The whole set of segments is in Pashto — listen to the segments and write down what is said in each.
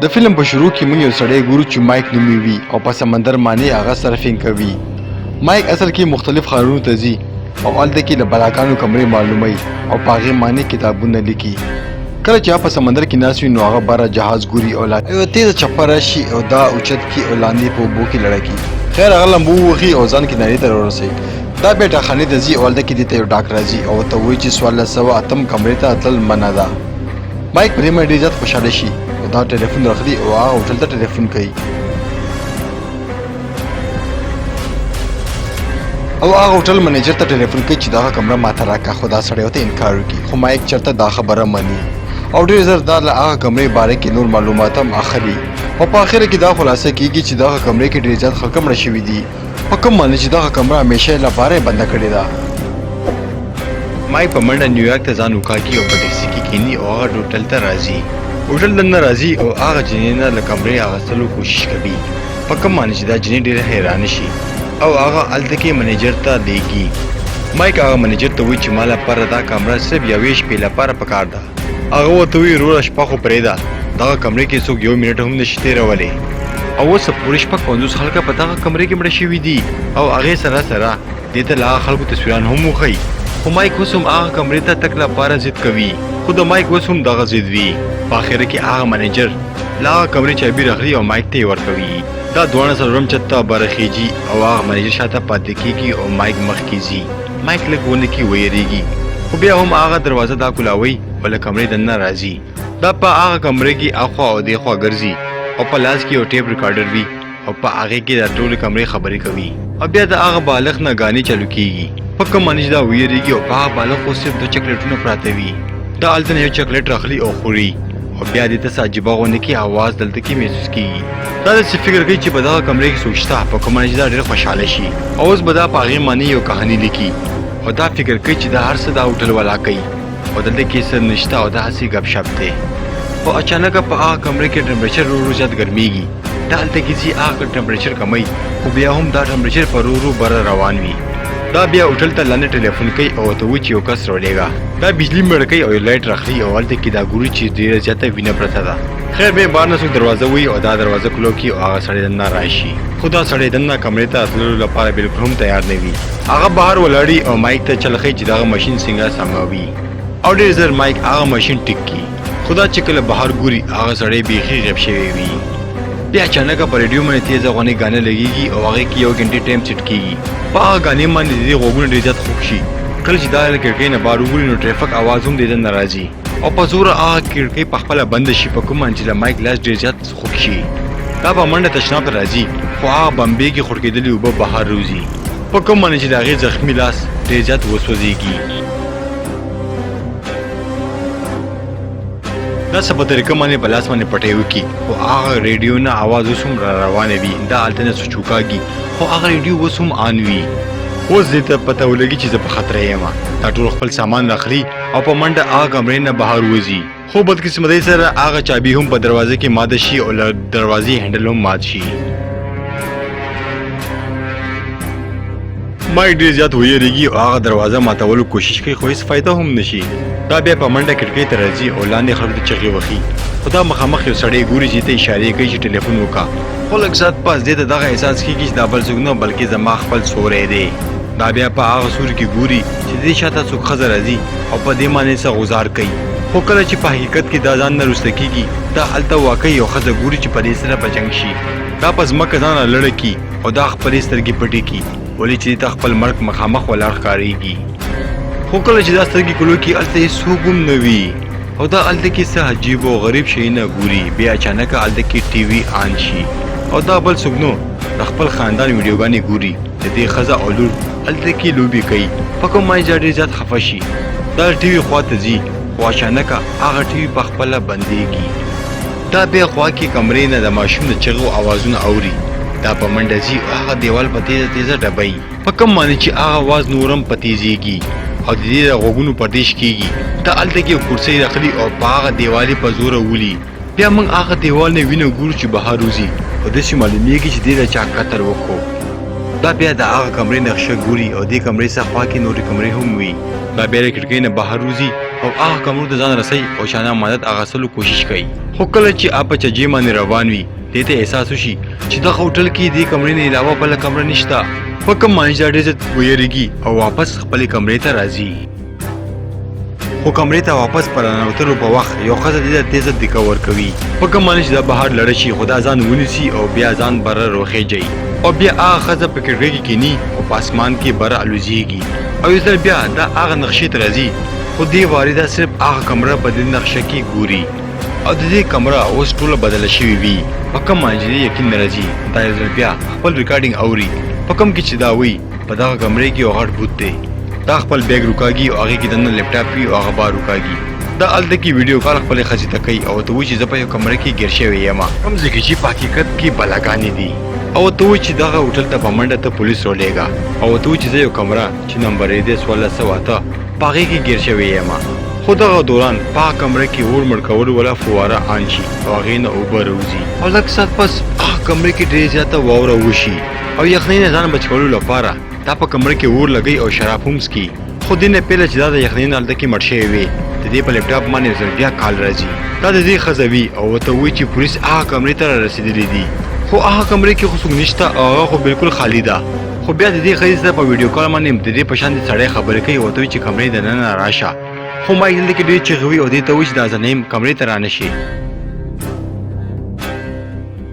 د فلم په شروع کې موږ یو سړی ګورو چې مایک نومي وي او په سمندر باندې هغه سرفینګ کوي. مایک اصل کې مختلف ښارونو ته ځي او هلته کې د بلاکانو کمرې معلوموي او په هغې باندې کتابونه لیکي. کله چې هغه په سمندر کې ناست وي نو هغه بره جهاز ګوري او یوه تیزه چپه راشي او دا اوچت کړي او لاندې په اوبو کې لړه کړي. خیر هغه لمبو ووهي او ځان کنارې ته راورسوي. دا بیا ډاکخانې ته ځي او هلته کې دې ته یو ډاک راځي او ورته وایي چې 1400 اتم کمرې ته تلل منع ده. مایک په دې باندې ډېر زیات خوشحاله شي او دا ټلیفون راخلي او هغه هوټل ته ټلیفون کوي او هغه هوټل منیجر ته ټلیفون کوي چې دغه کمره ماته راکړه، خو دا سړی ورته انکار وکړي، خو مایک چېرته دا خبره مني او ډېر زر دا له هغه کمرې باره کې نور معلومات هم اخلي او په اخره کې دا خلاصه کیږي چې دغه کمرې کې ډېر زیات خلک مړه شوي دي، په کوم معنی چې دغه کمره همیشه لپاره یې بنده کړې ده. مایک په منډه نیویارک ته ځان وکاږي او په ټکسي کې کیني او هغه هوټل ته راځي. هوټل دننه راځي او هغه جنۍ نه له کمرې اخیستلو کوشش کوي، په کوم معنی چې دا جنۍ ډیره حیرانه شي او هغه هلته کې منیجر ته لیږي. مایک هغه منیجر ته وایي چې ما لپاره دا کمره صرف یوې شپې لپاره پکار ده. هغه ورته وایي وروره شپه خو پرېږده، دغه کمرې کې څوک یو منټ هم نشي تېرولی او اوسه پورې 56 خلک په دغه کمرې کې مړه شوي دي او هغې سره سره دې ته له هغه خلکو تصویران هم وښيي. خو مایک اوس هم هغه کمرې ته تګ لپاره ضد کوي، خو د مایک اوس هم دغه ضد وي. په اخره کې هغه منیجر له هغه کمرې چابي راخلي او مایک ته یې ورکوي. دا دواړه څلورم چت ته بره خیژي او هغه منیجر شاته پاتې کیږي او مایک مخکې ځي. مایک لږ ونه کې ویریږي، خو بیا هم هغه دروازه دا کولاوي او له کمرې دننه راځي. دا په هغه کمرې کې اخوا او دیخوا ګرځي او په لاس کې یو ټیپ ریکارډر وي او په هغې کې د ټولې کمرې خبرې کوي او بیا د هغه بالښت نه ګانې چالو کیږي. په کوم معنی چې دا ویریږي او په هغه بالښت خو صرف دوه چاکلیټونه پراته وي. دا هلته نه یو چاکلیټ راخلي او خوري او بیا دې ته څه عجیبه غوندې کې اواز دلته کې محسوس کیږي. دا داسې فکر کوي چې په دغه کمرې کې څوک شته، په کوم معنی چې دا ډېر خوشحاله شي او اوس به دا په هغې معنی یو کهاني لیکي او دا فکر کوي چې دا هر څه دا هوټل والا کوي او دلته کې څه نشته او دا هسې ګپ شپ دی. خو اچانکه په هغه کمرې کې ټمپریچر ورو ورو زیات ګرمیږي. دا هلته کې ځي هغه ټمپریچر کموي، خو بیا هم دا ټمپریچر په ورو ورو بره روان وي. دا بیا هوټل ته لاندې ټلیفون کوي او ورته وایي چې یو کس راولېږه. دا بجلي مړه کوي او یو لایټ راخلي او هلته کې دا ګوري چې ډېره زیاته وینه پرته ده. خیر بیا بهر نه څوک دروازه وهي او دا دروازه کلو کړي او هغه سړی دننه راشي، خو دا سړی دننه کمرې ته تللو لپاره بالکل هم تیار نه وي. هغه بهر ولاړ وي او مایک ته چل ښیي چې دغه ماشین څنګه سموي او ډېر زر مایک هغه ماشین ټیک کړي، خو دا چې کله بهر ګوري هغه سړی بیخي غیب شوی وي. بیا اچانکه په ریډیو باندې تیزه غونې ګانه لګیږي او هغې کې یو ګنټې ټایم سیټ کیږي. په هغه ګانې باندې د دې غوږونه ډېر زیات خوږ شي. کله چې دا له کړکۍ نه بهر وګوري نو ټریفک اواز هم دې ته نه راځي او په زوره هغه کړکۍ په خپله بنده شي، په کوم باندې چې د مایک لاس ډېر زیات خوږ شي. دا په منډه تشناب ته راځي، خو هغه بمبې کې خړکېدلې اوبه بهر روځي، په کوم باندې چې د هغې زخمي لاس ډېر زیات وسوځېږي. دا څه په طریقه باندې په لاس باندې پټۍ وکړي، خو هغه ریډیو نه اواز اوس هم را روانه وي. دا هلته نه څه چوکاږي، خو هغه ریډیو اوس هم آن وي. اوس دې ته پته ولګي چې زه په خطر یم. دا ټول خپل سامان راخلي او په منډه هغه کمرې نه بهر وځي، خو بدقسمتۍ سره هغه چابي هم په دروازه کې ماته شي او له دروازې هینډل هم مات شي. مایک ډېر زیات ویریږي او هغه دروازه ماتولو کوشش کوي، خو هیڅ فایده هم نشي. دا بیا په منډه کړکۍ ته راځي او لاندې خلکو ته چغې وهي، خو دا مخامخ یو سړی ګوري چې ته اشارې کوي چې ټلیفون وکړه، خو لږ ساعت پس دې ته دغه احساس کیږي چې دا بل څوک نه بلکې زما خپل سوری دی. دا بیا په هغه سوري کې ګوري چې د دې شاته څوک ښځه راځي او په دې معنی څه غوزار کوي، خو کله چې په حقیقت کې دا ځان نه وروسته کیږي، دا هلته واقعي یو ښځه ګوري چې په دې سره په جنګ شي. دا په ځمکه ځان رالړه کړي او دا خپلې سترګې پټې کړي، ولې چې دې ته خپل مرګ مخامخ ولاړ ښکارېږي. خو کله چې دا سترګې کلو کې هلته هېڅوک هم نه وي او دا هلته کې څه عجیب او غریب شیونه ګوري. بیا اچانکه هلته کې ټي وي آن شي او دا بل څوک نو د خپل خاندان ویډیوګانې ګوري. د دې ښځه او لور هلته کې لوبې کوي، په کوم باندې چې ډېر زیات خفه شي. دا د ټي وي خوا ته ځي، خو اچانکه هغه ټي وي په خپله بندېږي. دا بیا خوا کې کمرې نه د ماشوم د چغو اوازونه اوري. دا په منډه ځي او هغه دیوال په تیزه تیزه ډبوي، په کوم باندې چې هغه اواز نور هم په تیزیږي او د دې د غوږونو پردې شکیږي. دا هلته کې یو کرسۍ راخلي او په هغه دیوال یې په زوره ولي. بیا موږ هغه دیوال نه وینه ګورو چې بهر وځي او داسې معلومیږي چې دې له چا قتل وکړو. دا بیا د هغه کمرې نقشه ګوري او دې کمرې څخه خوا کې نورې کمرې هم وي. دا بیا له کړکۍ نه بهر وځي او هغه کمرو ته ځان رسوي او چانه مدد اغستلو کوشش کوي. خو کله چې هغه په چجې باندې روان وي، دې ته احساس وشي چې دغه هوټل کې دې کمرې نه علاوه بله کمره نشته. په کوم باندې چې دا ډېر زیات ویریږي او واپس خپلې کمرې ته راځي. خو کمرې ته واپس په راننوتلو په وخت یو ښځه دې ته تېزه دیکه ورکوي، په کوم باندې چې دا بهر لړه شي، خو دا ځان ونیسي او بیا ځان بره روخېږي او بیا هغه ښځه په کړکۍ کې کیني او په اسمان کې بره الوزیږي او یو ځل بیا دا هغه نقشې ته راځي، خو دې وارې دا صرف هغه کمره په دې نقشه کې ګوري او د دې کمره اوس ټوله بدله شوې وي. په کوم باندې چې دې یقین نه راځي، دا یو ځل بیا خپل ریکارډینګ اوري، په کوم کې چې دا وایي په دغه کمرې کې یو غټ بوت دی. دا خپل بیګ روکاږي او هغې کې دننه لپټاپ وي او هغه بار روکاږي. دا هلته کې ویډیو کال خپلې ښځې ته کوي او ورته وایي چې زه په یو کمره کې ګیر شوی یم، کوم ځای کې چې په حقیقت کې بلاګانې دي، او ورته وایي چې دغه هوټل ته په منډه ته پولیس راولېږه، او ورته وایي چې زه یو کمره چې نمبر یې دی 1408 په هغې کې ګیر شوی یم. خو دغه دوران په هغه کمره کې اور مړ کولو والا فواره آن شي او هغې نه اوبه راوځي او لږ ساعت پس هغه کمرې کې ډېره زیاته واوره وشي او یخنۍ نه ځان بچ کولو لپاره دا په کمره کې اور لګوي او شراب هم څکي. خو دې نه پېله چې دا د یخنۍ نه هلته کې مړ شوی وي، د دې په لپټاپ باندې یو ځل بیا کال راځي. دا د دې ښځه وي او ورته وایي چې پولیس هغه کمرې ته رارسېدلي دي، خو هغه کمرې کې خو څوک نشته او هغه خو بالکل خالي ده. خو بیا د دې ښځې سره په ویډیو کال باندې د دې په شان د سړی خبرې کوي او ورته وایي چې کمرې دننه راشه. خو مایک دلته کې ډېر چغوي او دې ته وایي چې دا زه نه یم، کمرې ته رانه شي.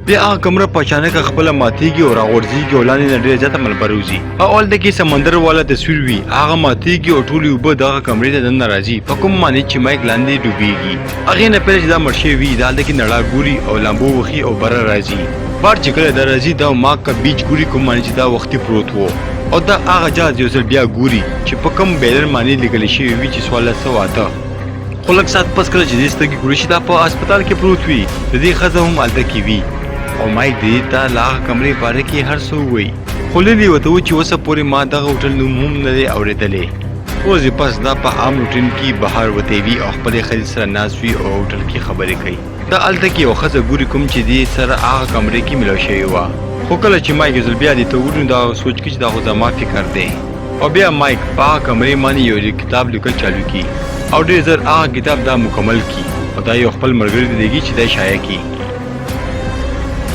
بیا هغه کمره په اچانکه خپله ماتیږي او راغورځیږي او لاندې نه ډېره زیاته ملبه راوځي او هلته کې سمندر والا تصویر وي، هغه ماتیږي او ټولې اوبه دغه کمرې ته دننه راځي، په کوم معنی چې مایک لاندې ډوبیږي. هغې نه پرې چې دا مړ شوی وي، دا هلته کې نړا ګوري او لامبو وخي او بره راځي. بار چې کله دا راځي، دا ماک کا بیچ ګوري، کوم معنی چې دا وختي پروت وو، او دا هغه جاز یو ځل بیا ګوري چې په کوم بیلر معنی لیکل شوی وي چې 1408. خو لږ ساعت پس کله چې دې سترګې کړې شي، دا په هسپتال کې پروت وي، د دې ښځه هم هلته کې وي او مایک دې ته له هغه کمرې باره کې هر څه ووایي. خو لیلي ورته وایي چې اوسه پورې ما دغه هوټل نوم هم نه دی اورېدلی. څو ورځې پس دا په عام روټین کې بهر وتی وي او خپلې ښځې سره ناست وي او هوټل کې خبرې کوي. دا هلته کې یوه ښځه ګوري کوم چې دې سره هغه کمرې کې ملو شوې وه. خو کله چې مایک یو ځل بیا دې ته وګوري، نو دا سوچ کوي چې دا خو زما فکر دی. او بیا مایک په هغه کمرې باندې یو کتاب لیکل چالو کړي او ډېر زر هغه کتاب دا مکمل کړي او دا یو خپل ملګري ته لېږي چې دا شایع کړي.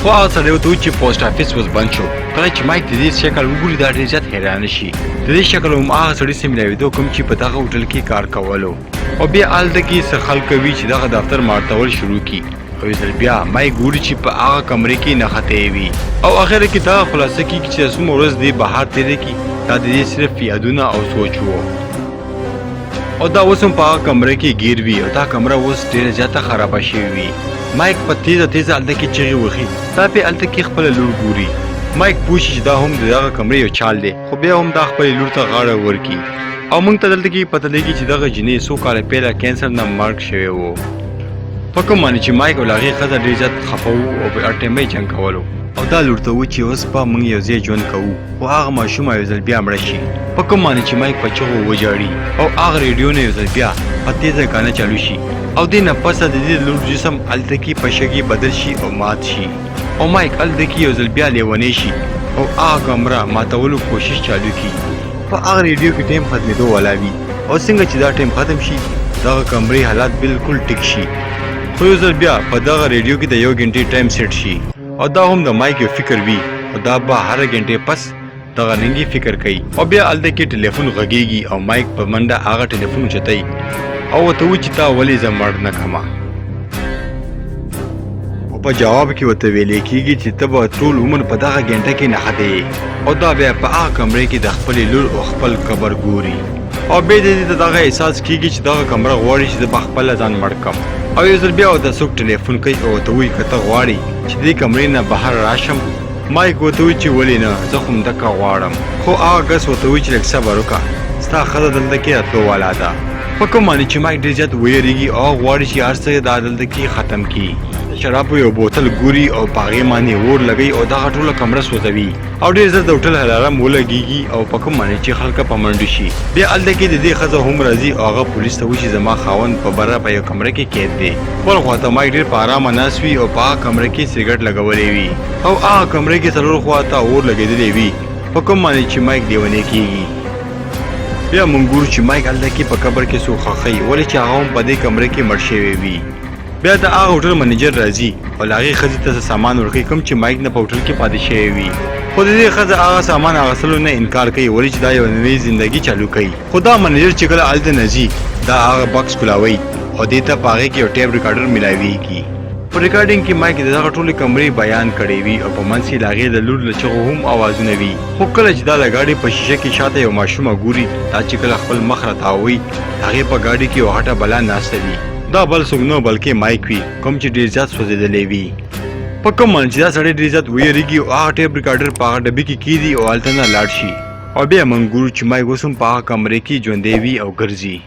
خو هغه سړی ورته وایي چې پوسټ آفس اوس بند شو. کله چې مایک د دې شکل وګوري، دا ډېر زیات حیران شي. د دې شکل هم هغه سړي سره ملاوېدو کوم چې په دغه هوټل کې کار کولو. او بیا هلته کې څه خلک وي چې دغه دفتر مارتول شروع کړي او یو ځل بیا مایک ګوري چې په هغه کمرې کې نښتی وي. او اخره کې دا خلاصه کېږي چې څومره ورځ دې بهر تېرې کړي، دا د دې صرف یادونه او سوچ وو. او دا اوس هم په هغه کمره کې ګیر وي او دا کمره اوس ډېره زیاته خرابه شوې وي. مایک په تیزه تیزه هلته کې چغې وهي، دا پې هلته کې خپله لور ګوري. مایک پوه شي چې دا هم د دغه کمرې یو چال دی، خو بیا هم دا خپلې لور ته غاړه ورکړي. او موږ ته دلته کې پته لګي چې دغه جینۍ څو کاله پهله کینسر نه مرګ شوی وو. په کوم باندې چې مایک او له هغې ښځه ډېر زیات خفه وو او په هر ټایم به یې جنګ کولو. او دا لور ته وو چې اوس به موږ یو ځای ژوند کوو، خو هغه ماشومه یو ځل بیا مړه شي. په کوم باندې چې مایک په چغو وژاړي او هغه ریډیو نه یو ځل بیا په تیزه ګانه چالو شي او دې نه پسه د دې لور جسم هلته کې په شګې بدل شي او مات شي او مایک هلته کې یو ځل بیا لیونی شي او هغه کمره ماتولو کوشش چالو کړي. په هغه ریډیو کې ټایم ختمېدو والا وي او څنګه چې دا ټایم ختم شي، دغه کمرې حالات بالکل ټیک شي. خو یو ځل بیا په دغه ریډیو کې د یو ګنټې ټایم سیټ شي او دا هم د مایک یو فکر وي او دا به هره ګنټې پس دغه رنګي فکر کوي. او بیا هلته کې ټلیفون غږیږي او مایک په منډه هغه ټلیفون اوچتوي او ورته وایي چې تا ولې زه مړ نه کړم؟ او په جواب کې ورته ویل کېږي چې ته به ټول عمر په دغه ګنټه کې نښتی یې. او دا بیا په هغه کمرې کې د خپلې لور او خپل قبر ګوري او بیا دې ته دغه احساس کېږي چې دغه کمره غواړي چې زه به خپله ځان مړ کړم. او یو ځل بیا ورته څوک ټلیفون کوي او ورته وایي که ته غواړې چې دې کمرې نه بهر راشم؟ مایک ورته وایي چې ولې نه، زه خو همدکه غواړم. خو هغه کس ورته وایي چې لږ صبر وکړه، ستا ښځه دلته کې راتلو والا ده. په کوم باندې چې مایک ډېر زیات ویریږي او هغه غواړي چې هر څه دا دلته کې ختم کړي. د شرابو یو بوتل ګوري او په هغې باندې اور لګوي او دغه ټوله کمره سوځوي او ډېر زر د هوټل الارم ولګېږي او په کوم باندې چې خلک په منډو شي. بیا هلته کې د دې ښځه هم راځي او هغه پولیس ته وایي چې زما خاوند په بره په یو کمره کې قید دی. بل خوا ته مایک ډېر په ارامه ناست وي او په هغه کمره کې سګرټ لګولی وي او هغه کمره کې څلور خوا ته اور لګېدلی وي، په کوم باندې چې مایک لیونی کېږي. بیا مونږ ګورو چې مایک هلته کې په قبر کې څوک ښخوي، ولې چې هغه هم په دې کمرې کې مړ شوی وي. بیا د هغه هوټل منیجر راځي او له هغې ښځې ته څه سامان ورکوي کوم چې مایک نه په هوټل کې پاتې شوی وي، خو د دې ښځه هغه سامان اخیستلو نه انکار کوي، ولې چې دا یوه نوې زندګي چالو کوي. خو دا منیجر چې کله هلته نه ځي، دا هغه بکس کولاوي او دې ته په هغې کې یو ټیپ ریکارډر ملاویږي. په ریکارډینګ کې مایک د دغه ټولې کمرې بیان کړی وي او په منځ کې د هغې د لور له چغو هم اوازونه وي. خو کله چې دا د ګاډي په شیشه کې شاته یوه ماشومه ګوري، دا چې کله خپل مخ راتاووي، د هغې په ګاډي کې یوه غټه بلا ناسته وي. دا بل څوک نه بلکې مایک وي، کوم چې ډېر زیات سوځېدلی وي. په کوم معنی چې دا سړی ډېر زیات ویریږي او هغه ټیپ ریکارډر په هغه ډبي کې کیږدي او هلته نه لاړ شي. او بیا موږ ګورو چې مایک اوس هم په هغه کمرې کې ژوندی وي او ګرځي.